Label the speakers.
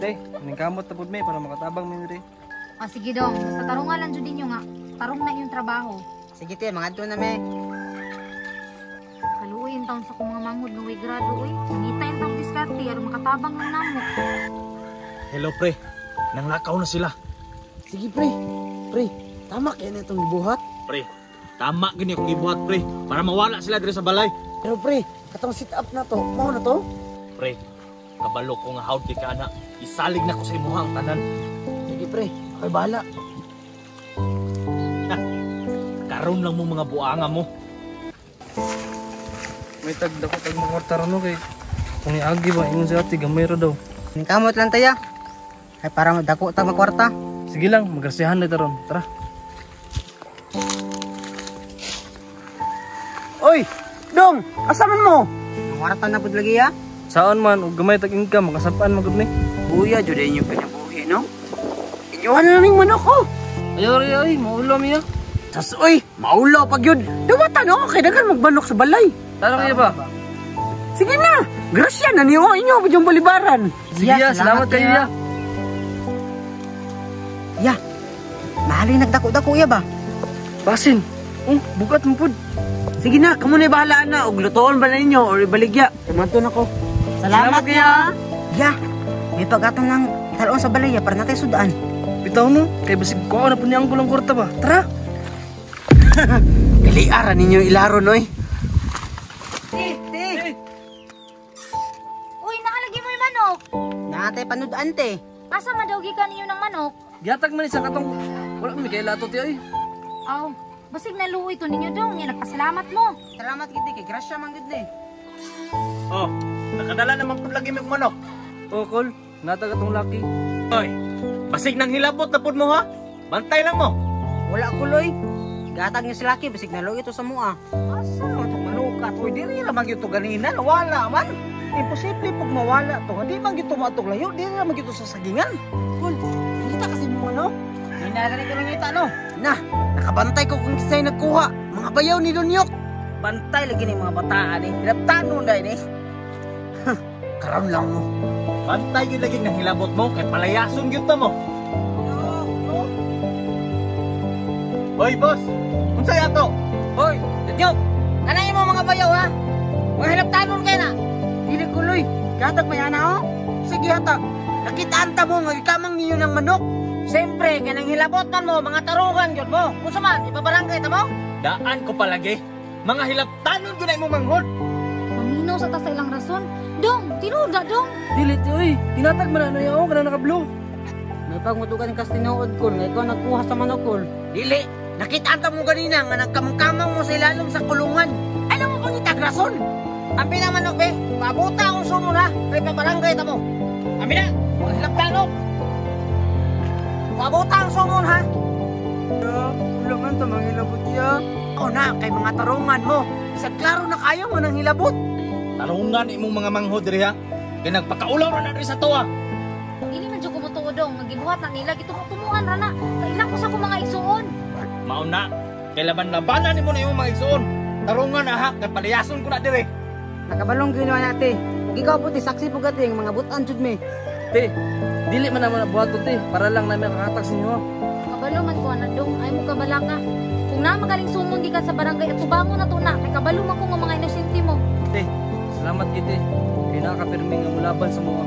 Speaker 1: Te, ningkamot na pud mi para makatabang mi diri.
Speaker 2: Ah, sige dong, basta tarungan lang jud ninyo nga. Tarong na inyong trabaho.
Speaker 3: Sige te, mga na me.
Speaker 2: Kaluoy yung taon sa kong mga manghod nga way grado oy. Nangita yung taong diskarte aron makatabang lang namo.
Speaker 4: Hello pre, nanglakaw na sila.
Speaker 5: Sige pre. Pre, tama kaya na itong gibuhat.
Speaker 4: Pre, tama gini akong gibuhat pre, para mawala sila diri sa balay.
Speaker 5: Pero pre, katong sit up na to, mao na to.
Speaker 4: Pre, kabalo ko nga hawd kay ka ana. Isalig na ko sa imuha ang tanan.
Speaker 5: Sige pre, ako'y bahala.
Speaker 4: Karon lang mo mga buanga mo.
Speaker 1: May tag dako tag mga kwarta ron no kay kung iagi ba ingon si ate gamay ra daw.
Speaker 3: Ningkamot lang taya. Ay para dako ta magkwarta.
Speaker 1: Sige lang, magrasyahan na taron. Tara.
Speaker 5: Oy, dong, asa man mo?
Speaker 3: Ang kwarta na pud lagi ya.
Speaker 1: Saan man og gamay tag income makasapaan man gud mi.
Speaker 5: Buya jud inyo kinabuhi, no? Inyuhan na ning manok ko.
Speaker 1: Ayaw ri ay, maulam iya.
Speaker 5: Sas oy, maulaw pag yun. Dawatan no, kay daghan magbanok sa balay.
Speaker 1: Tara kayo ba?
Speaker 5: Sige na, grasya na niyo inyo pa yung balibaran.
Speaker 1: Sige ya, salamat kayo ya.
Speaker 3: Ya. Mahalin nagdako-dako ya ba?
Speaker 1: Basin. Oh, bugat mo pud.
Speaker 5: Sige na, kamo na bahala na og lutoon ba na ninyo or ibaligya. Tumanto na ko.
Speaker 3: Salamat,
Speaker 1: Salamat kayo.
Speaker 3: Ya. May pagatong ng talon sa balay ya para natay sudan.
Speaker 1: Bitaw no, kay basig ko na pud niyang kulang kwarta ba. Tara.
Speaker 5: Dili ara ninyo ilaro noy.
Speaker 3: Te, te.
Speaker 2: Uy, nakalagi mo yung manok.
Speaker 3: Natay panudan te.
Speaker 2: Asa man daw gikan ninyo ng manok?
Speaker 1: Gihatag man ni sa katong wala mi kay lato ti ay.
Speaker 2: Aw, basig naluoy to ninyo dong. Nga nagpasalamat mo.
Speaker 3: Salamat gid kay grasya man gid ni.
Speaker 4: Oh, nakadala naman pud lagi mi og manok.
Speaker 1: Oh, kol, natag atong laki.
Speaker 4: Oy, basig nang hilabot na pud mo ha. Bantay lang mo.
Speaker 3: Wala kuloy. Gatag niyo si Lucky basig naluoy ito sa mua.
Speaker 6: Asa naman itong manuka to? Diri ra man gyud to ganina, nawala man. Imposible pag mawala to. Di man gyud to maatog layo, diri ra man gyud to sa sagingan.
Speaker 5: Kol, kita kasi mo ano?
Speaker 6: Hinara ko lang ita no.
Speaker 5: Na, nakabantay ko kung kisay nagkuha. Mga bayaw ni Dunyok.
Speaker 6: Bantay lagi ni mga bataan ni. Hilabtanon dai ni.
Speaker 5: Karon lang mo.
Speaker 4: Bantay gyud lagi nang hilabot mo kay palayason gyud ta mo. Hoy boss, unsay ato?
Speaker 6: Hoy, Dunyok. Kanay mo mga bayaw ha. Mga hilabtanon kay na.
Speaker 5: Dili kuloy, gatag may ana oh. Sige hatag. Nakitaan ta mo nga gikamang ninyo ng manok.
Speaker 6: Siyempre, kanang hilabot man mo, mga tarungan gyud mo. Unsa man, ipabarangay ta mo?
Speaker 4: Daan ko palagi. Mga hilabtanon gyud na imong manghod.
Speaker 2: Maminaw sa ta sa ilang rason. Dong, tinuod na dong.
Speaker 1: Dili ti oy, tinatag man ano yaw kana naka-blue.
Speaker 3: May pagmutugan kas tinuod kol nga ikaw nagkuha sa manok kol.
Speaker 5: Dili, nakitaan ta mo ganina nga nagkamang-kamang mo sa ilalom sa kulungan. Alam mo bang itag rason?
Speaker 6: Ang pinamanok be, pabuta akong sumo na, kay pabarangay ta mo. Ami na, mga hilabtanon. Pabuta ang sumon ha.
Speaker 1: Wala man ta mangilabot ya.
Speaker 5: O na, kay mga tarungan mo. Sa klaro na kayo nga nang hilabot.
Speaker 4: Tarungan imong mga manghod diri ha. Kay nagpakaulaw ra na diri sa tuwa.
Speaker 2: Dili man jud ko motuo dong, nga gibuhat na nila gitumutuan ra na. Kailang ko sa akong mga igsuon.
Speaker 4: Mao na, kay laban-labanan nimo na imong mga igsoon. Tarungan na ha, kay palayason ko na diri.
Speaker 3: Nakabalong ginawa nate. Ug ikaw po ti saksi po gati mga butan jud mi.
Speaker 1: Te, dili man naman buhaton te, para lang namin makakatag sa inyo. ha.
Speaker 2: Kabalo man ko ana dong, ay mo kabala ka. Kung na magaling sumon gikan sa barangay at tubango na to na, kay kabalo man ko nga mga inosente mo.
Speaker 1: Te, salamat kit te. Kay nakakapirmi nga mulaban sa mga.